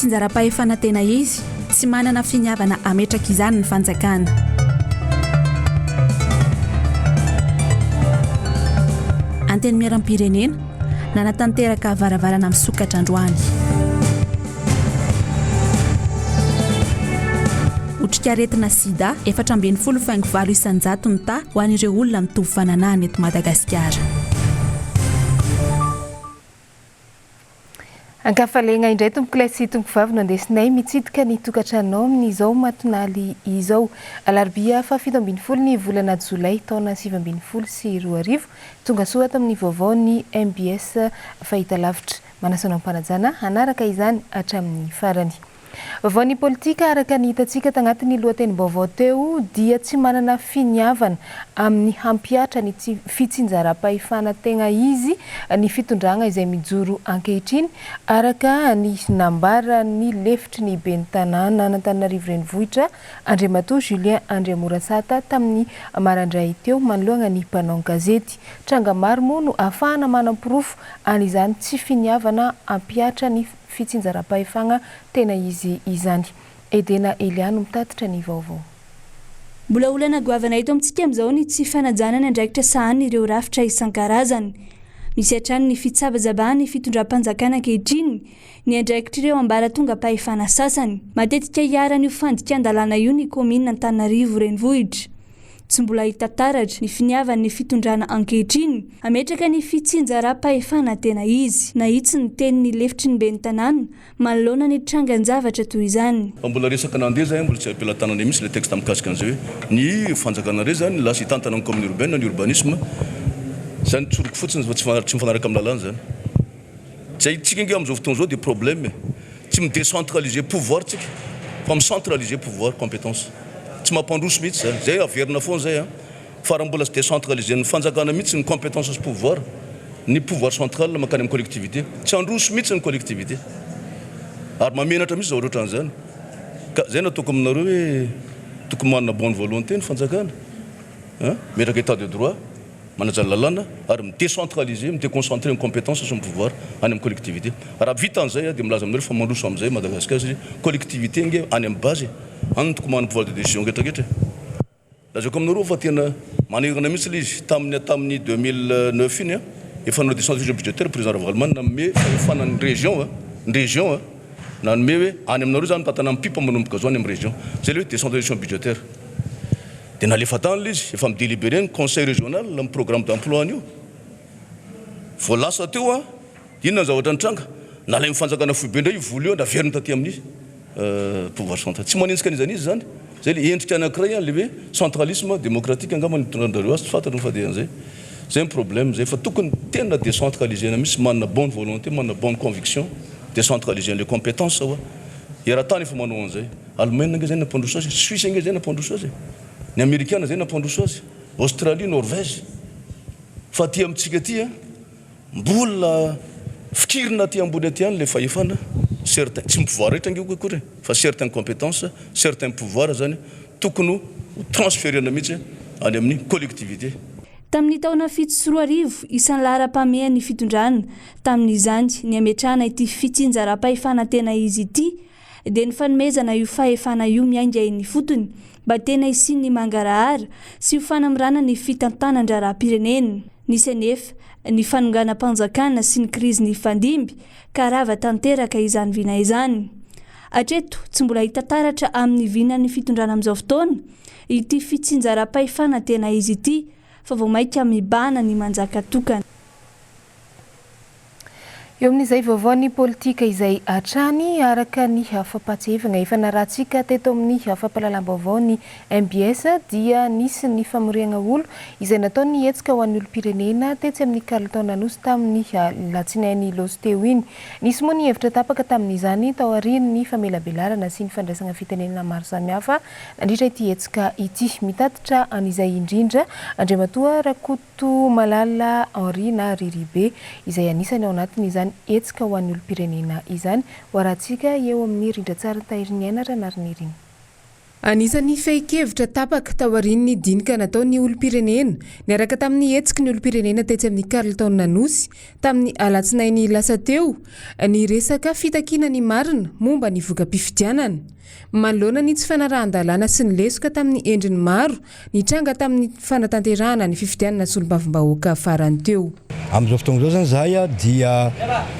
Fitsinjaram-pahefana tena izy, tsy manana finiavana hametraka izany ny fanjakana. Antenimierampirenena, nanatanteraka varavarana misokatra androany. Otrikaretina sida, 14.8% ny taha ho an'ireo olona mitovy fananahana eto Madagasikara. Ankafaliagna indray tompokolahy sy tompokovavy no andesinay mitsidika ny tokantranonao amin'izao matonaly izao. Alarobia faha 17 ny volana jolay taona 2019. Tonga soa ato amin'ny vaovaon'ny mbs fahitalavitra. Manasa anao am-panajana hanaraka izany hatramin'ny farany. Vao ny politika araka ny hitantsika tagnatin'ny lohatenim-baovao teo dia tsy manana finiavana amin'ny hampihatra ny fitsinjaram-pahefana tegna izy ny fitondragna izay mijoro ankehitriny araka ny nambaran'ny lefitry ny ben'ny tanànan'Antananarivo Renivohitra Andriamatoa Julien Andriamorasata tamin'ny marandray teo manoloagna ny mpanao gazety. Tranga maro moa no ahafahana manam-porofo an'izany tsy finiavana hampihatra ny fitsinjaram-pahefagna tena izy izany. Edena Elia no mitatitra ny vaovao. Mbola olana goavana eto amintsika amin'izao ny tsy fanajana ny andraikitra sahanin'ireo rafitra isan-karazany. Misy hatrany ny fitsabazabahan'ny fitondram-panjakana ankehitriny ny andraikitr'ireo ambaratongam-pahefana sasany. Matetika iharan'io fandikan-dalàna io ny kaominina Antananarivo Renivohitra. Tsy mbola hita taratra ny finiavan'ny fitondrana ankehitriny hametraka ny fitsinjaram-pahefana tena izy. Nahitsy ny tenin'ny lefitry ny ben'ny tanàna manoloana ny trangan-javatra toy izany. Fa mbola resaka nandeha zay mbola tsy am-pelatanana mihitsy ilay texte mikasika an'izay hoe ny fanjakana indray zany lasa hitantana ny commune urbaine, ny urbanisme zany tsoriko fotsiny fa tsy mifanaraka amin'ny lalàna zany. Zay tsika ange amin'izao fotoana izao dia problème e. Tsy mi-décentraliser pouvoir tsika fa mi-centraliser pouvoir, compétence. Tsy mampandroso mihitsy zany. Zay averina foana zay an. Fa raha mbola tsy décentraliser-n'ny fanjakana mihitsy ny compétence sy pouvoir, ny pouvoir central mankany amin'ny collectivité, tsy handroso mihitsy ny collectivité. Ary mahamenatra mihitsy zavatra ohatran'izany. Ka zay no ataoko aminareo hoe tokony manana bonne volonté ny fanjakana an, metraka état de droit. Manaja ny lalàna ary mi-décentraliser, mi-déconcentrer ny compétences sy ny pouvoir any amin'ny collectivité. Raha vita an'izay dia milaza aminareo fa mandroso amin'izay Madagasikara satria collectivité ange any amin'ny base e. Any no tokony manana pouvoir de décision rehetra rehetra e. Lazaiko aminareo fa tena manahirana mihitsy ilay izy. Tamin'ny tamin'ny 2009 iny efa nanao décentralisation budgétaire président Ravalomanana nanome fahefana ny région, ny région nanome hoe any aminareo izany mitantana ny pipe manomboka izao any amin'ny région. Izay ilay hoe décentralisation budgétaire. Dia nalefa tany ilay izy, efa mi-délibérer ny conseil régional amin'ny programme d'emploi an'io. Vao lasa teo an, inona ny zavatra nitranga? Nalain'ny fanjakana foibe indray io vola io an, naveriny taty amin'ny pouvoir central. Tsy manenjika an'iza n'iza izany. Izay ilay endrika anankiray an, ilay hoe centralisme démocratique angamba no itondran-dRareo azy, tsy fantatro ny fandehan'izay. Izay ny problème izay, fa tokony tena décentraliser-na mihitsy, manana bonne volonté, manana bonne conviction, décentraliser an'ilay compétence hoa. Eran-tany efa manao an'izay. Alemaina ange zay nampandroso azy e, Suisse ange zay nampandroso azy e, ny Amerikana zay nampandroso azy, Australie, Norvège. Fa aty amintsika aty a, mbola fikirina aty ambony aty ihany le fahefana, certains, tsy ny pouvoir rehetra ange akory e, fa certaines compétences, certains pouvoirs zany tokony ho transferena mihitsy any amin'ny collectivité. Tamin'ny taona 2007, isan'ny laharam-pahamehan'ny fitondrana tamin'izany ny hametrahana ity fitsinjaram-pahefana tena izy ity, dia ny fanomezana io fahefana io miainga eny ifotony mba tena hisian'ny mangarahara sy ho fanamorana ny fitantanan-draharaham-pirenena. Nisy anefa ny fanonganam-panjakana sy ny krizy nifandimby ka rava tanteraka izany vina izany. Hatreto, tsy mbola hita taratra amin'ny vinan'ny fitondrana amin'izao fotoana ity fitsinjaram-pahefana tena izy ity fa vao mainka mibahana ny manjaka tokana. Eo amin'izay vaovaon'ny politika izay hatrany, araka ny fampahatsiahivana efa narahantsika teto amin'ny fampahalalam-baovao ny mbs dia nisy ny famoriagna olo izay nataon'ny hetsika ho an'ny olom-pirenena tetsy amin'ny Carlton Anosy tamin'ny alatsinainy lôsy teo iny. Nisy moa ny hevitra tapaka tamin'izany taorian'ny famelabelarana sy ny fandraisana fitenenana maro samihafa nandritra ity hetsika ity. Mitatitra an'izay indrindra Andriamatoa Rakoto. Tomalala Henri na Riri Be, izay anisany ao anatin'izany hetsika ho an'ny olom-pirenena izany. Ho arahantsika eo amin'ny rindran-tsarin'i Tahiriniaina Ranarinirin. Anisan'ny fehin-kevitra tapaka taorian'ny dinika nataon'ny olom-pirenena niaraka tamin'ny hetsiky ny olom-pirenena tetsy amin'ny Carlton Anosy tamin'ny alatsinainy lasa teo ny resaka fitakiana ny marina momba ny voka-pifidianana. Manoloana ny tsy fanarahan-dalàna sy ny lesoka tamin'ny endriny maro nitranga tamin'ny fanatanterahana ny fifidianana solombavambahoaka farany teo. Amin'izao fotoana izao izany izahay dia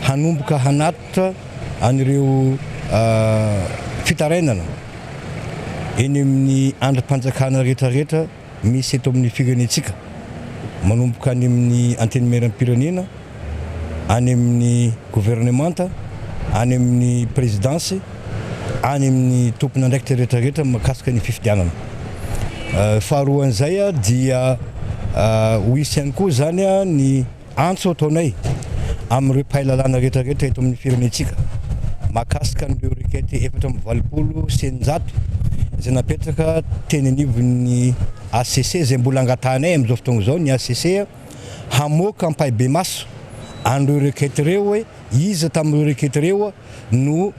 hanomboka hanatitra an'ireo fitarainana eny amin'ny andrim-panjakana rehetra rehetra misy eto amin'ny firenentsika, manomboka any amin'ny Antenimierampirenena, any amin'ny governemanta, any amin'ny prezidansy, any amin'ny tompon'andraikitra rehetra rehetra mahakasika ny fifidianana. Faharoan'izay dia ho hisy ihany koa izany ny Antso ataonay amin'ireo mpahay lalàna rehetra rehetra eto amin'ny firenentsika mahakasika an'ireo requête 684 izay napetraka teny anivon'ny HCC izay mbola angatahanay amin'izao fotoana izao ny HCC hamoaka ampahibemaso an'ireo requête ireo hoe iza tamin'ireo requête ireo no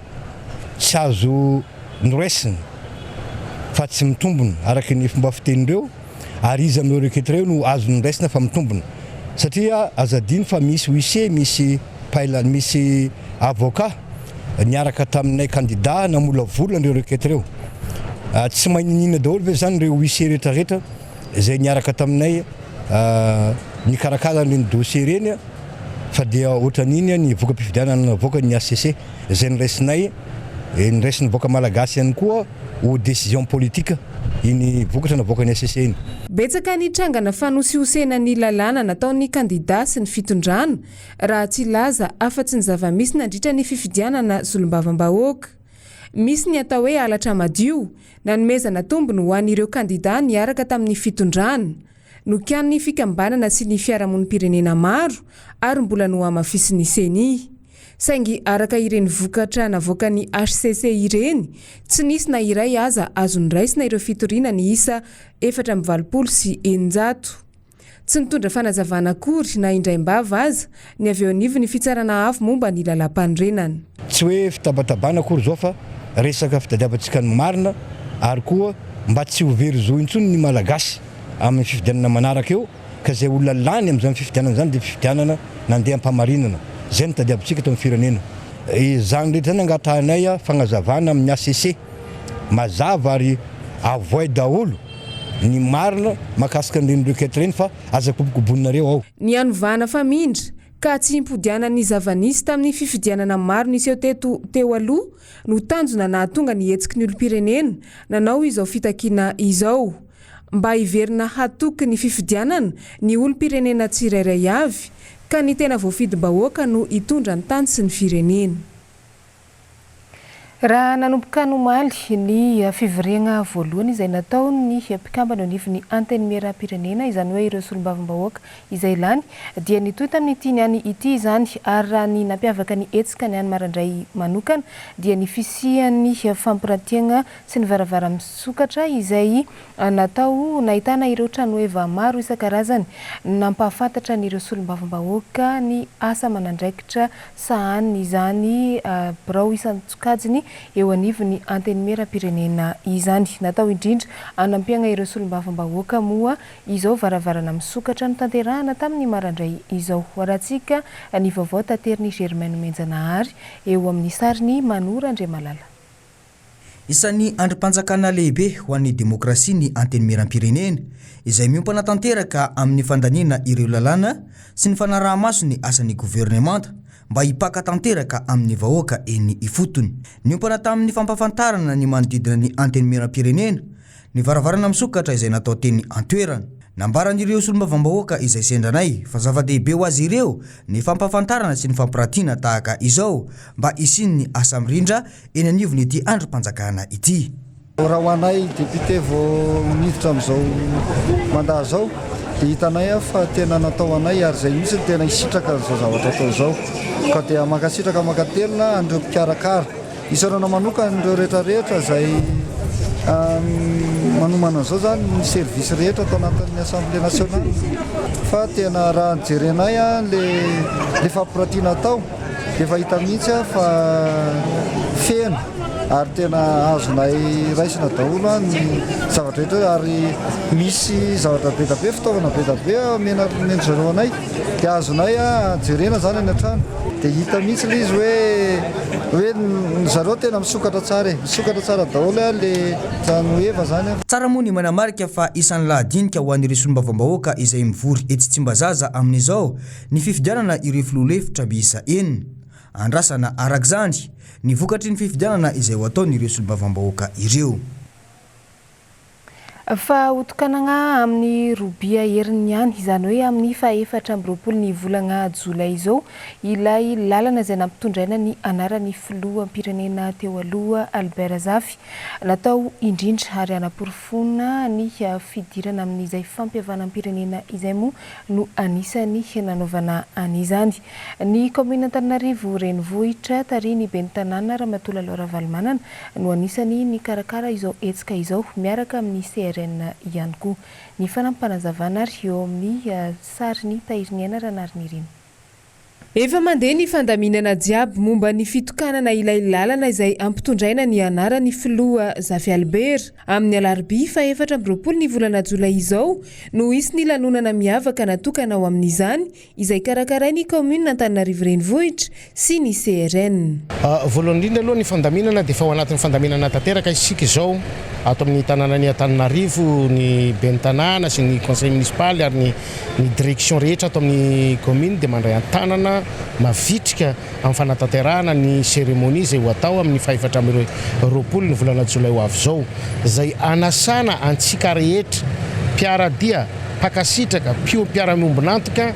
tsy azo noraisina fa tsy mitombina araka ny fomba fitenin'ireo ary iza amin'ireo requête ireo no azo noraisina fa mitombina satria aza adino fa misy huissier misy mpaila misy avocat niaraka taminay candidat namolavola an'ireo requête ireo tsy maninina daholo ve zany ireo huissier rehetra rehetra izay niaraka taminay nikarakara an'ireny dossier ireny fa dia ohatran'iny ny voka-pifidianana navoakan'ny HCC izay noraisinay, noraisin'ny vahoaka malagasy ihany koa ho décision politique iny vokatra navoakan'ny HCC iny. Betsaka ny trangana fanosihosena ny lalàna nataon'ny kandidà sy ny fitondrana, raha tsy hilaza afa-tsy ny zava-misy nandritra ny fifidianana solombavambahoaka. Misy ny atao hoe halatra madio, nanomezana tombony ho an'ireo kandidà niaraka tamin'ny fitondrana. Nokianin'ny fikambanana sy ny fiarahamonim-pirenena maro ary mbola nohamafisin'ny Ceni. Saingy araka ireny vokatra navoakan'ny hcc ireny, tsy nisy na iray aza azo noraisina ireo fitoriana niisa 684. Tsy nitondra fanazavana akory na indraim-bava aza ny avy eo anivon'ny Fitsarana Avo momba ny Lalàmpanorenana. Tsy hoe fitabatabana akory izao fa resaka fitadiavantsika ny marina ary koa mba tsy ho very zo intsony ny Malagasy amin'ny fifidianana manaraka eo ka izay olona lany amin'izany fifidianana izany dia fifidianana nandeha am-pamarinana. Izay no tadiavintsika eto amin'ny firenena. Izany rehetra izany angatahanay fagnazavana amin'ny HCC mazava ary avoay daholo ny marina mahakasika an'ireny requête ireny fa aza kobokoboninareo ao. Ny hanovana famindra ka tsy himpodianan'ny zava-nisy tamin'ny fifidianana maro niseho teto teo aloha no tanjona nahatonga ny hetsiky ny olom-pirenena nanao izao fitakiana izao. Mba hiverina hatoky ny fifidianana ny olom-pirenena tsirairay avy ka ny tena voafidim-bahoaka no hitondra ny tany sy ny firenena. Raha nanomboka omaly ny fivoriagna voalohany izay nataon'ny mpikambana eo anivon'ny Antenimierampirenena, izany hoe ireo solombavambahoaka izay lany, dia nitohy tamin'ity niany ity izany ary raha ny nampiavaka ny hetsika niany maraindray manokana dia ny fisian'ny fampirantiagna sy ny varavara-misokatra izay natao nahitana ireo tranoheva maro isan-karazany nampahafantatra an'ireo solombavambahoaka ny asa aman'andraikitra sahanin'izany birao isan-tsokajiny eo anivon'ny Antenimierampirenena izany. Natao indrindra hanampiagna ireo solombavambahoaka moa izao varavarana misokatra notanterahana tamin'ny maraindray izao. Ho arahantsika ny vaovao taterin'i Germain Nomenjanahary eo amin'ny sarin'i Mano Randriamalala. Isan'ny andrim-panjakana lehibe ho an'ny demokrasia ny Antenimierampirenena, izay miompana tanteraka amin'ny fandaniana ireo lalàna sy ny fanaraha-maso ny asan'ny governemanta mba hipaka tanteraka amin'ny vahoaka eny ifotony. Niompana tamin'ny fampahafantarana ny manodidina ny Antenimierampirenena ny varavarana misokatra izay natao teny an-toerana. Nambaran'ireo solombavambahoaka izay sendra anay fa zava-dehibe ho azy ireo ny fampahafantarana sy ny fampiratiana tahaka izao mba hisian'ny asa mirindra eny anivon'ity andrim-panjakana ity. Raha ho anay député vao miditra amin'izao mandat izao dia hitanay fa tena natao anay ary izay mihitsy no tena hisitraka an'izao zavatra atao izao ka dia mankasitraka mankatelina an'ireo mpikarakara. Isaorana manokana ireo rehetra rehetra izay manomana an'izao izany ny service rehetra ato anatin'ny Assemblée nationale fa tena raha ny jerenay le le fampiratiana atao dia efa hita mihitsy fa feno. ary tena azonay raisina daholo ny zavatra rehetra ary misy zavatra be dia be, fitaovana be dia be omena omen-dry zareo anay dia azonay jerena izany any an-trano dia hita mihitsy ilay izy hoe hoe ry zareo tena misokatra tsara e, misokatra tsara daholo ilay trano heva izany. Tsara moa ny manamarika fa isan'ny lahadinika ho an'ireo solombavambahoaka izay mivory etsy Tsimbazaza amin'izao ny fifidianana ireo filoha lefitra miisa enina. Andrasana araka izany ny vokatry ny fifidianana izay ho ataon'ireo solombavambahoaka ireo. Fa hotokanagna amin'ny robia heriny ihany, izany hoe amin'ny faha 24 ny volagna jolay izao, ilay lalana izay nampitondraina ny anaran'ny filoham-pirenena teo aloha Albert Zafy. Natao indrindra ary hanaporofoana ny fidirana amin'izay fampihavanam-pirenena izay moa no anisan'ny nanaovana an'izany. Ny kaominina Antananarivo Renivohitra, tarihin'ny ben'ny tanàna Ramatoa Lalao Ravalomanana no anisan'ny nikarakara izao hetsika izao miaraka amin'ny CRN ihany koa. Ny fanampim-panazavana ary eo amin'ny sarin'i Tahiriniaina Ranarinirina. Efa mandeha ny fandaminana jiaby momba ny fitokanana ilay lalana izay ampitondraina ny anaran'ny filoha Zafy Albert. Amin'ny alarobia faha 24 ny volana jolay izao no hisy ny lanonana miavaka natokana ho amin'izany izay karakarain'ny kaominina Antananarivo Renivohitra sy ny CRN. Voalohany indrindra aloha ny fandaminana dia efa ao anatin'ny fandaminana tanteraka isika izao ato amin'ny tanànan'i Antananarivo, ny ben'ny tanàna sy ny conseil municipal ary ny Ny direction rehetra ato amin'ny commune dia mandray an-tanana mavitrika amin'ny fanatanterahana ny cérémonie izay ho atao amin'ny faha 24 ny volana jolay ho avy izao, izay anasana antsika rehetra mpiara-dia, mpankasitraka, mpiara-miombon'antoka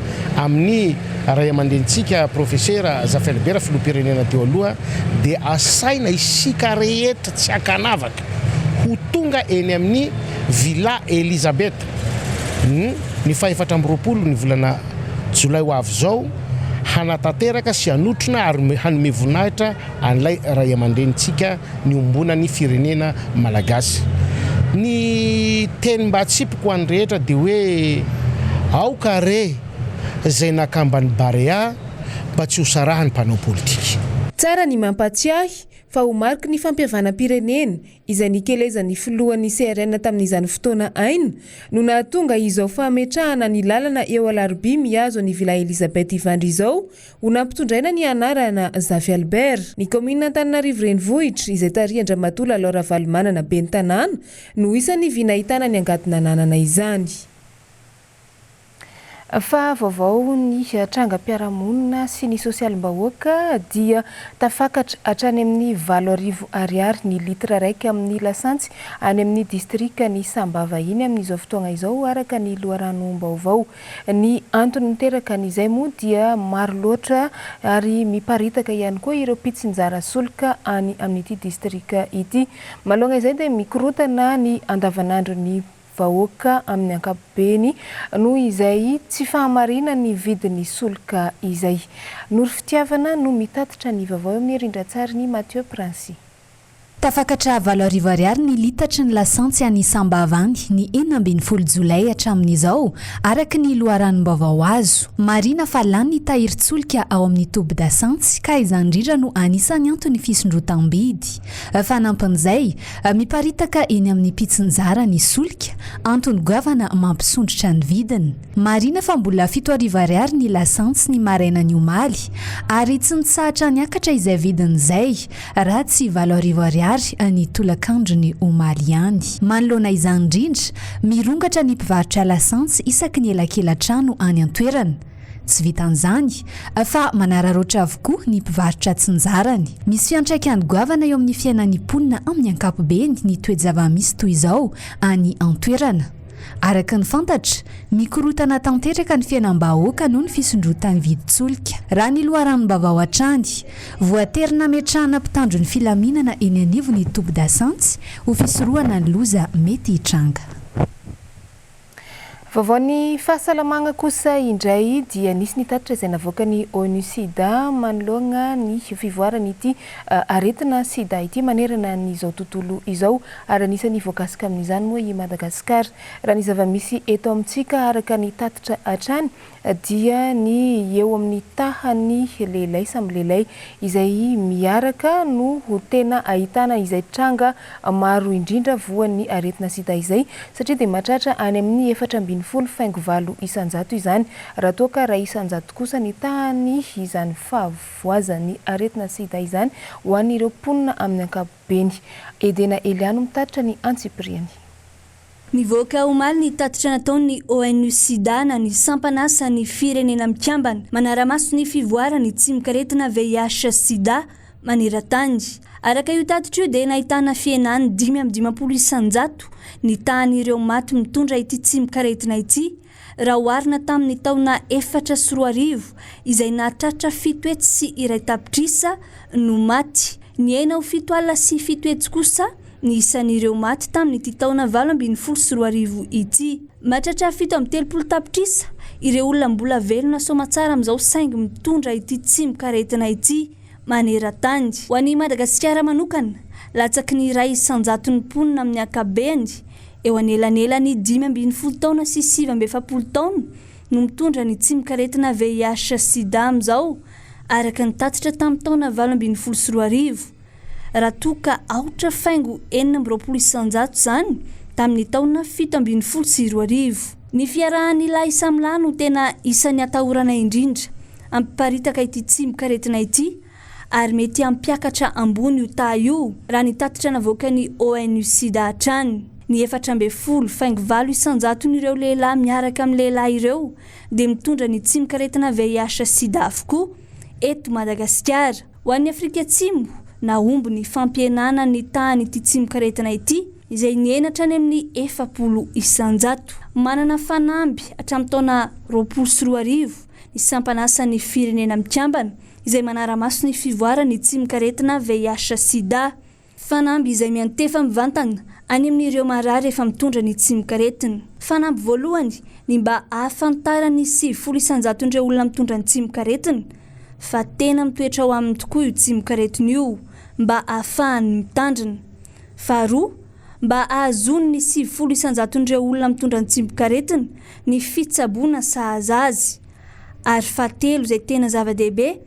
amin'ny ray aman-drenintsika Profesera Zafy Albert filoham-pirenena teo aloha dia asaina isika rehetra tsy ankanavaka ho tonga eny amin'ny Villa Elisabeth. Ny faha 24 ny volana jolay ho avy izao, hanatanteraka sy hanotrona ary hanome voninahitra an'ilay raiamandrenintsika niombonan'ny firenena malagasy. Ny teny mba atsipiko ho an'ny rehetra dia hoe aoka re izay nakamban'ny Barea mba tsy ho sarahan'ny mpanao politika. Tsara ny mampatsiahy fa ho mariky ny fampihavanam-pirenena izay nikelezan'ny filohan'ny CRN tamin'izany fotoana aina no nahatonga izao fametrahana ny lalana eo Alarobia mihazo an'i Villa Elisabeth Ivandry izao ho nampitondraina ny anarana Zafy Albert. Ny kaominina Antananarivo Renivohitra, izay tarihan-dRamatoa Lalao Ravalomanana ben'ny tanàna, no isan'ny vy nahitana ny angady nananana izany. Fa vaovao ny trangam-piarahamonina sy ny sosialim-bahoaka dia tafakatra hatrany amin'ny 8000 ariary ny litre raika amin'ny lasantsy any amin'ny distrikan'i Sambava iny amin'izao fotoagna izao araka ny loharanom-baovao. Ny antony niteraka an'izay moa dia maro loatra ary miparitaka ihany koa ireo mpitsinjara solika any amin'ity distrika ity. Manoloana izay dia mikorotana ny andavanandron'ny vahoaka amin'ny ankapobeny noho izay tsy fahamarinan'ny vidin'ny solika izay. Noro Fitiavana no mitatitra ny vaovao eo amin'ny rindran-tsarin'i Mathieu Princy. Tafakatra 8000 ariary ny litatry ny lasantsy any Sambava any ny 16 jolay hatramin'izao, araka ny loharanom-baovao azo. Marihina fa lany ny tahirin-tsolika ao amin'ny tobi-dasantsy ka izany indrindra no anisan'ny anton'ny fisondrotam-bidy. Fanampin'izay, Miparitaka eny amin'ny mpitsinjara ny solika, antony goavana mampisondrotra ny vidiny. Marihina fa mbola 7000 ariary ny lasantsy ny marainan'ny omaly, ary tsy nitsahatra niakatra izay vidiny izay raha tsy 8000 ariary ny tolakandron'ny omaly ihany. Manoloana izany indrindra, mirongatra ny mpivarotra lasantsy isaky ny elakela-trano any an-toerana. Tsy vitan'izany, fa manararaotra avokoa ny mpivarotra tsinjarany. Misy fiantraikany goavana eo amin'ny fiainan'ny mponina amin'ny ankapobeny ny toe-java-misy toy izao any an-toerana. Araka ny fantatra, mikorontana tanteraka ny fiainam-bahoaka noho ny fisondrotan'ny vidin-tsolika. Raha ny loharanom-baovao hatrany, voatery nametrahana mpitandro ny filaminana eny anivon'ny tobi-dasantsy ho fisorohana ny loza mety hitranga. Vaovaon'ny fahasalamagna kosa indray dia nisy ny tatitra izay navoakan'ny onu Sida manoloagna ny fivoaran'ity aretina sida ity manerana an'izao tontolo izao ary anisan'ny voakasika amin'izany moa i Madagasikara. Raha ny zava-misy eto amintsika araka ny tatitra hatrany dia ny eo amin'ny tahan'ny lehilahy samy lehilahy izay miaraka no ho tena ahitana izay tranga maro indrindra voan'ny aretina sida izay satria dia mahatratra any amin'ny 14.8% izany raha toa ka 1% kosa ny tahan'ny izany fahavoazan'ny aretina sida izany ho an'ireo mponina amin'ny ankapobeny. Edena Eliano mitatitra ny antsipiriany. Nivoaka omaly ny tatitra nataon'ny ONU Sida na ny sampan'asan'ny Firenena Mikambana manara-maso ny fivoaran'ny tsimokaretina VIH Sida maneran-tany. Araka io tatitra io dia nahitana fihenany 55 isan-jato ny tahan'ireo maty mitondra ity tsimokaretina ity raha oharina tamin'ny taona 2004 izay nahatratra 107 tapitrisa no maty. Nihena ho 700 kosa ny isan'ireo maty tamin'ity taona 2018 ity. Mahatratra 37 tapitrisa ireo olona mbola velona soamatsara amin'izao saingy mitondra ity tsimokaretina ity maneran-tany. Ho an'i Madagasikara manokana, latsaky ny iray isan-jaton'ny mponina amin'ny ankapobeny, eo anelanelan'ny 15 taona sy 49 taona no mitondra ny tsimokaretina VIH sida amin'izao, araka ny tatitra tamin'ny taona 2018, raha toa ka aotra faingo 26% izany tamin'ny taona 2017. Ny fiarahan'ny lahy samy lahy no tena isan'ny atahorana indrindra hampiparitaka ity tsimokaretina ity ary mety hampiakatra ambony io taha io, raha ny tatitra navoakan'ny ONU Sida hatrany. Ny 14 faingo valo isan-jaton'ireo lehilahy miaraka amin'ny lehilahy ireo dia mitondra ny tsimokaretina VIH Sida avokoa eto Madagasikara. Ho an'i Afrika Atsimo, nahomby ny fampihenana ny tahan'ity tsimokaretina ity, izay nihena hatrany amin'ny 40%. Manana fanamby hatramin'ny taona 2020 ny sampan'asan'ny Firenena Mikambana, izay manara-maso ny fivoaran'ny tsimokaretina VIH Sida. Fanamby izay miantefa mivantana any amin'ireo marary efa mitondra ny tsimokaretina. Fanamby voalohany ny mba ahafantaran'ny 90 isan-jaton'ireo olona mitondra ny tsimokaretina fa tena mitoetra ao aminy tokoa io tsimokaretina io mba ahafahany mitandrina. Faharoa, mba ahazoan'ny 90 isan-jaton'ireo olona mitondra ny tsimokaretina ny fitsaboana sahaza azy. Ary fahatelo izay tena zava-dehibe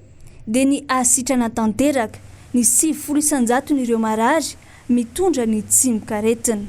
dia ny hahasitrana tanteraka ny 90 isan-jaton'ireo marary mitondra ny tsimokaretina.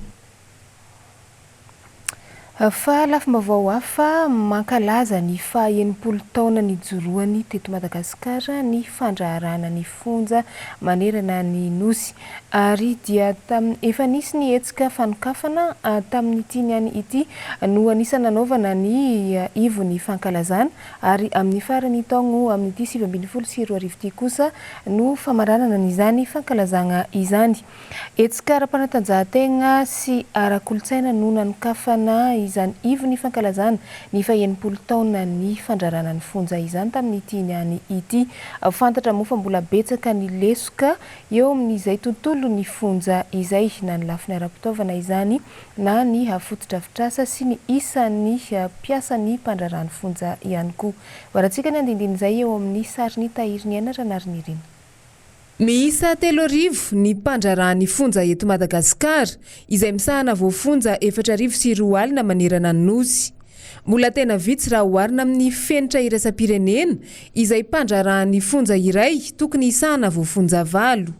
Fa lafim-baovao hafa, mankalaza ny faha 60 taona nijoroany teto Madagasikara ny fandraharahana ny fonja manerana ny Nosy. Ary dia efa nisy ny hetsika fanokafana tamin'ity niany ity no anisan'ny nanaovana ny ivon'ny fankalazana ary amin'ny faran'ny taogno amin'ity 2019 ity kosa no famaranana an'izany fankalazagna izany. Hetsika ara-panatanjahantegna sy ara-kolontsaina no nanokafana izany ivon'ny fankalazana ny faha-60 taonan'ny fandrarana ny fonja izany tamin'ity niany ity. Fantatra moa fa mbola betsaka ny lesoka eo amin'izay tontolon'ny fonja izay, na ny lafiny ara-pitaovana izany na ny fotodrafitrasa sy ny isan'ny mpiasan'ny mpandraharaha ny fonja ihany koa. Hoarantsika ny andindinin'izay eo amin'ny sarin'i Tahiriniaina Ranarinirina. Miisa 3000 ny mpandraharaha ny fonja eto Madagasikara, izay misahana voafonja 2004 manerana ny Nosy. Mbola tena vitsy raha oharina amin'ny fenitra iraisam-pirenena, izay mpandraharaha ny fonja iray tokony hisahana voafonja valo.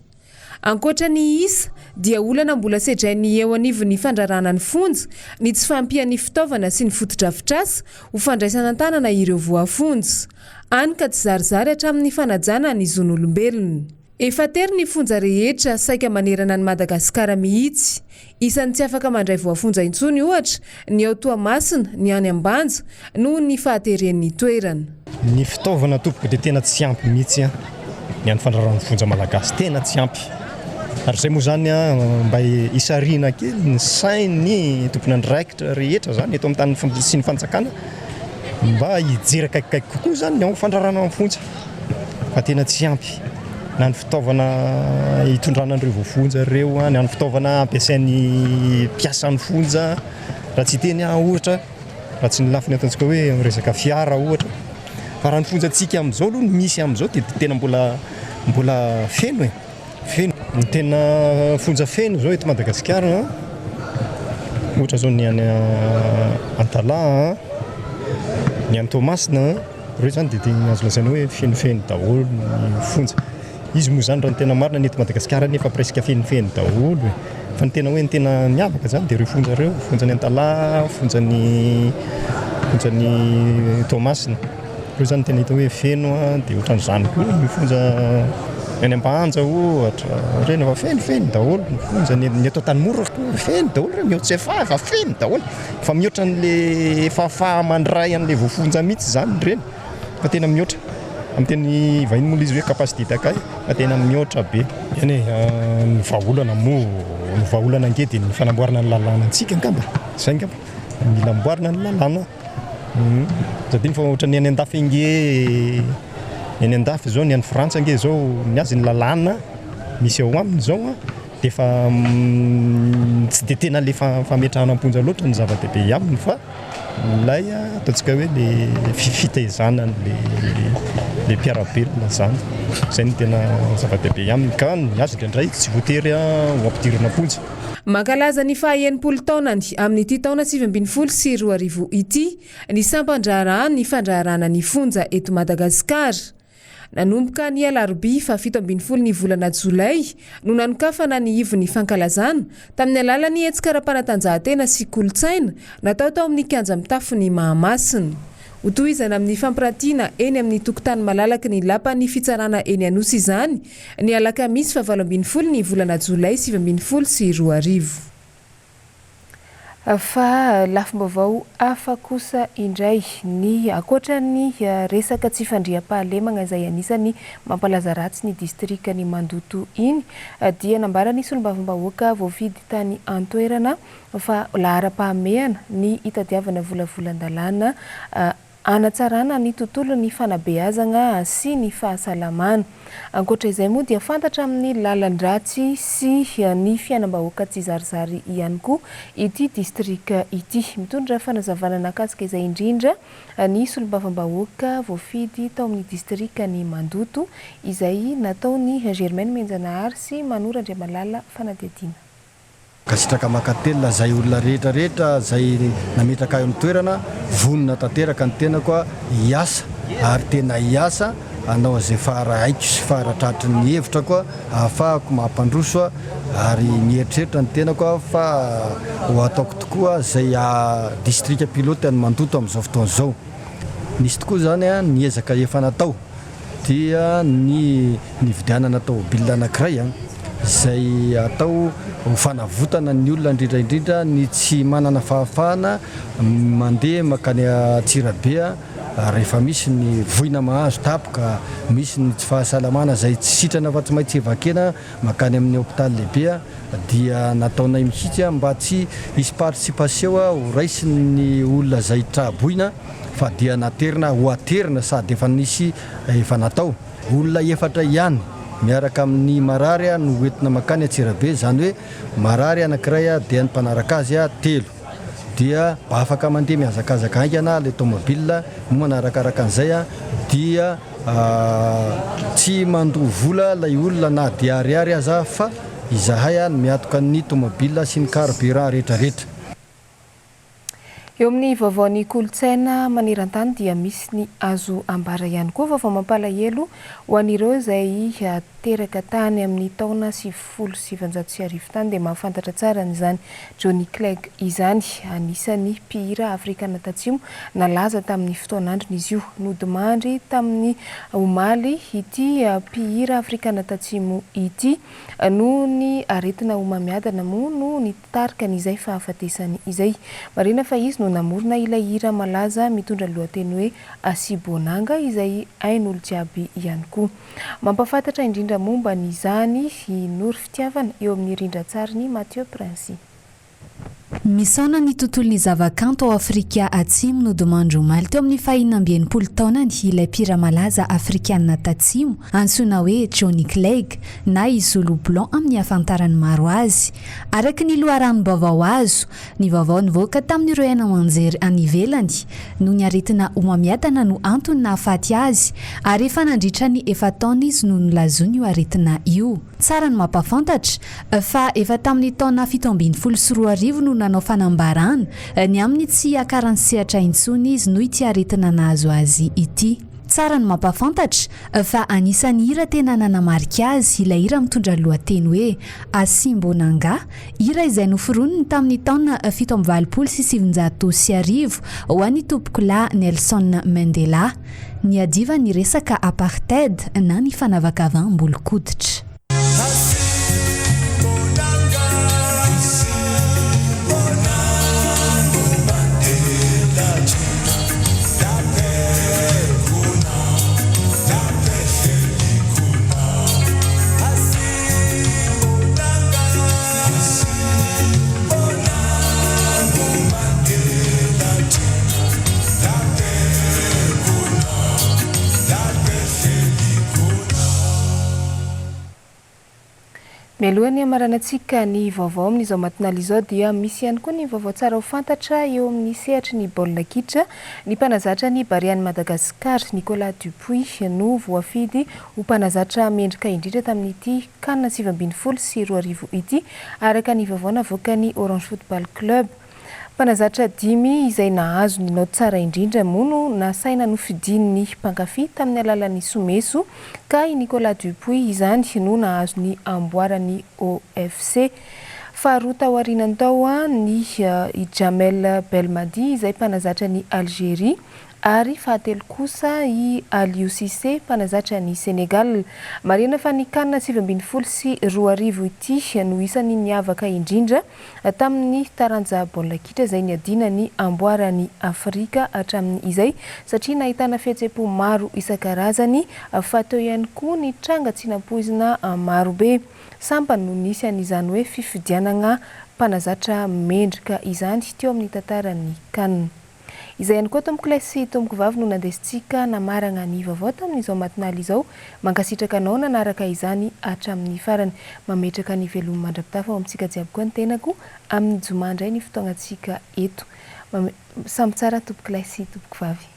Ankoatra ny isa, dia olana mbola sedrain'ny eo anivon'ny fandrarana ny fonja ny tsy fahampian'ny fitaovana sy ny fotodrafitrasa ho fandraisana an-tanana ireo voafonja. Hany ka tsy zarizary hatramin'ny fanajana ny zon'olombelona. Efa tery ny fonja rehetra saika manerana an'i Madagasikara mihitsy. Isan'ny tsy afaka mandray voafonja intsony, ohatra, ny ao Toamasina, ny any Ambanja, noho ny fahateren'ny toerana. Ny fitaovana tompoko dia tena tsy ampy mihitsy ny an'ny fandrarahan'ny fonja malagasy, tena tsy ampy. Ary izay moa izany mba hisarihina kely ny sain'ny tompon'andraikitra rehetra izany eto amin'ny tany sy ny fanjakana mba hijery akaikikaiky kokoa izany ny ao fandrarana ny fonja fa tena tsy ampy na ny fitaovana hitondrana an'ireo voafonja ireo, na ny fitaovana ampiasain'ny mpiasan'ny fonja, raha tsy hiteny aho ohatra, raha tsy ny lafiny ataontsika hoe amin'ny resaka fiara ohatra. Fa raha ny fonjantsika amin'izao aloha ny misy amin'izao dia tena mbola mbola feno e, feno. Ny tena fonja feno izao eto Madagasikara ohatra izao ny any Antalaha. Ny any Toamasina, ireo izany dia tena azo lazaina hoe fenofeno daholo ny fonja. Izy moa izany raha ny tena marina ny eto Madagasikara nefa presque fenofeno daholo e. Fa ny tena hoe ny tena miavaka izany dia ireo fonja ireo, fonjan'i Antalaha, fonjan'i fonjan'i Toamasina. Ireo izany no tena hita hoe feno dia ohatran'izany koa ny fonja any Ambanja ohatra, ireny efa fenofeno daholo ny fonja, ny eto Antanimora koa feno daholo ireo, ny ao Tsiafahy efa feno daholo. Efa mihoatra an'le fahafaha-mandray an'le voafonja mihitsy izany ireny fa tena mihoatra. Amin'ny teny vahiny moa ilay izy hoe capacité d'accueil fa tena mihoatra be. Eny e, ny vahaolana moa, ny vahaolana ange dia ny fanamboarana ny lalànantsika angamba, izay angamba, mila amboarina ny lalàna. Aza adino fa ohatran'ny any an-dafy ange, ny any an-dafy izao, ny any Frantsa ange izao, ny azy ny lalàna misy ao aminy izao an, dia efa tsy dia tena ilay fametrahana am-ponja loatra no zava-dehibe aminy fa ilay ataontsika hoe ilay fitaizana an'ilay mpiara-belona izany. Izay no tena zava-dehibe aminy ka ny azy indraindray tsy voatery ho ampidirina am-ponja. Mankalaza ny faha 60 taonany amin'ity taona 2019 ity ny sampan-draharahan'ny fandraharahana ny fonja eto Madagasikara. Nanomboka ny alarobia faha 17 ny volana jolay no nanokafana ny ivon'ny fankalazana tamin'ny alalan'ny hetsika ara-panatanjahantena sy kolontsaina natao tao amin'ny kianja mitafon'i Mahamasina. Hotohizana amin'ny fampirantiana eny amin'ny tokotany malalaky ny lapan'ny fitsarana eny Anosy izany ny alakamisy faha 18 ny volana jolay 2019. Fa lafim-baovao hafa kosa indray ny ankoatra ny resaka tsy fandriampahalemagna izay anisan'ny mampalaza ratsy ny distrikan'i Mandoto iny dia nambaran'ny solombavambahoaka voafidy tany an-toerana fa laharam-pahamehana ny hitadiavana volavolan-dalàna hanatsarana ny tontolon'ny fanabeazagna sy ny fahasalamana. Ankoatra izay moa dia fantatra amin'ny lalan-dratsy sy ny fiainam-bahoaka tsizarizary ihany koa ity distrika ity. Mitondra fanazavana nahakasika izay indrindra ny solombavambahoaka voafidy tao amin'ny distrikan'i Mandoto izay nataon'i Germaine Menjanahary sy Manoro Andriamalala fanadihadiana. Mankasitraka mankatelina izay olona rehetra rehetra izay nametraka ahy eo amin'ny toerana, vonona tanteraka ny tenako hiasa ary tena hiasa hanao izay fara haiko sy fara tratry ny hevitrako ahafahako mampandroso ary mieritreritra ny tenako fa ho ataoko tokoa izay haha distrika pilote an'i Mandoto amin'izao fotoana izao. Nisy tokoa izany ny ezaka efa natao. dia ny nividianana taomobilina anankiray izay atao ho fanavotana ny olona indrindra indrindra ny tsy manana fahafahana mandeha mankany Antsirabe rehefa misy ny voina mahazo tampoka, misy ny tsy fahasalamana izay tsy sitrana fa tsy maintsy evakena mankany amin'ny hopitaly lehibe dia nataonay mihitsy mba tsy hisy participation ho raisin'ny olona izay tra-boina. fa dia naterina ho aterina sady efa nisy efa natao. Olona efatra ihany miaraka amin'ny marary no hoentina mankany Antsirabe, izany hoe marary anankiray dia ny mpanaraka azy telo. Dia afaka mandeha mihazakazaka haingana ilay tomobile, moa manarakaraka an'izay dia tsy mandoa vola ilay olona na dia ariary aza fa izahay no miantoka ny tomobile sy ny carburant rehetrarehetra. Eo amin'ny vaovaon'ny kolontsaina maneran-tany dia misy ny azo ambara ihany koa. Vaovao mampalahelo ho an'ireo izay teraka tany amin'ny taona 1990 tany dia mahafantatra tsara an'izany Johnny Clegg izany. Anisan'ny mpihira afrikana tatsimo nalaza tamin'ny fotoan'androny izy io. Nodimandry tamin'ny omaly ity mpihira afrikana tatsimo ity noho ny aretina homamiadana moa no Tarika an'izay fahafatesany izay. Marihina fa izy no namorona ilay hira malaza mitondra ny lohateny hoe Asibonanga izay hain'olo-jiaby ihany koa. Mampahafantatra indrindra momba an'izany i Noro Fitiavana eo amin'ny rindran-tsarin'i Mathieu Princy. Misaona ny tontolon'ny zavakanto ao Afrika Atsimo nodimandry omaly teo amin'ny fahenina amby 60 taonany ilay mpihira malaza Afrikana Tatsimo antsoina hoe Johnny Clegg na i Zulu Blanc amin'ny ahafantaran'ny maro azy. Araka ny loharanom-baovao azo, ny vaovao nivoaka tamin'ireo haino aman-jery any ivelany, noho ny aretina homamiadana no antony nahafaty azy, ary efa nandritra ny efa-taona izy no nolazoiny io aretina io. Tsara ny mampahafantatra fa efa tamin'ny taona 2017 no nanao. nanao fanambarana ny amin'ny tsy hiakarany sehatra intsony izy noho ity aretina nahazo azy ity. Tsara ny mampahafantatra fa anisan'ny hira tena nanamarika azy ilay hira mitondra ny lohateny hoe Asimbonanga, hira izay noforoniny tamin'ny taona 1987 ho an'i Tompokolahy Nelson Mandela. Niadiva ny resaka apartheid na ny fanavakavaham-bolon-koditra. Mialoha ny hamaranantsika ny vaovao amin'izao matinale izao dia misy ihany koa ny vaovao tsara ho fantatra eo amin'ny sehatry ny baolina kitra. Ny mpanazatra ny Barean'i Madagasikara, Nicolas Dupuis, no voafidy ho mpanazatra mendrika indrindra tamin'ity Can 2019 ity, araka ny vaovao navoakan'ny Orange Football Club. Mpanazatra dimy izay nahazo ny naoty tsara indrindra moa no nasaina nofidian'ny mpankafy tamin'ny alalan'ny someso ka i Nicolas Dupuis izany no nahazo ny amboaran'ny OFC. Faharoa taorianany tao ny i Djamel Belmadi izay mpanazatra ny Algeria ary fahatelo kosa i Aliou Cissé mpanazatra ny Sénégal. Marihina fa ny Can 2019 ity no isan'ny niavaka indrindra tamin'ny taranja baolina kitra izay niadiana ny amboaran'i Afrika hatramin'izay satria nahitana fihetseham-po maro isan-karazany fa teo ihany koa ny tranga tsy nampoizina marobe. Sambany no nisy an'izany hoe fifidianana mpanazatra mendrika izany teo amin'ny tantaran'ny Can. Izay ihany koa tompokolahy sy tompokovavy no nandesintsika namaragna ny vaovao tamin'izao matinaly izao. Mankasitraka anao nanaraka izany hatramin'ny farany. Mametraka ny veloma mandra-pitafa ao amintsika jiaby koa ny tenako. Amin'ny joma indray ny fotoagnantsika eto. Samy tsara tompokolahy sy tompokovavy.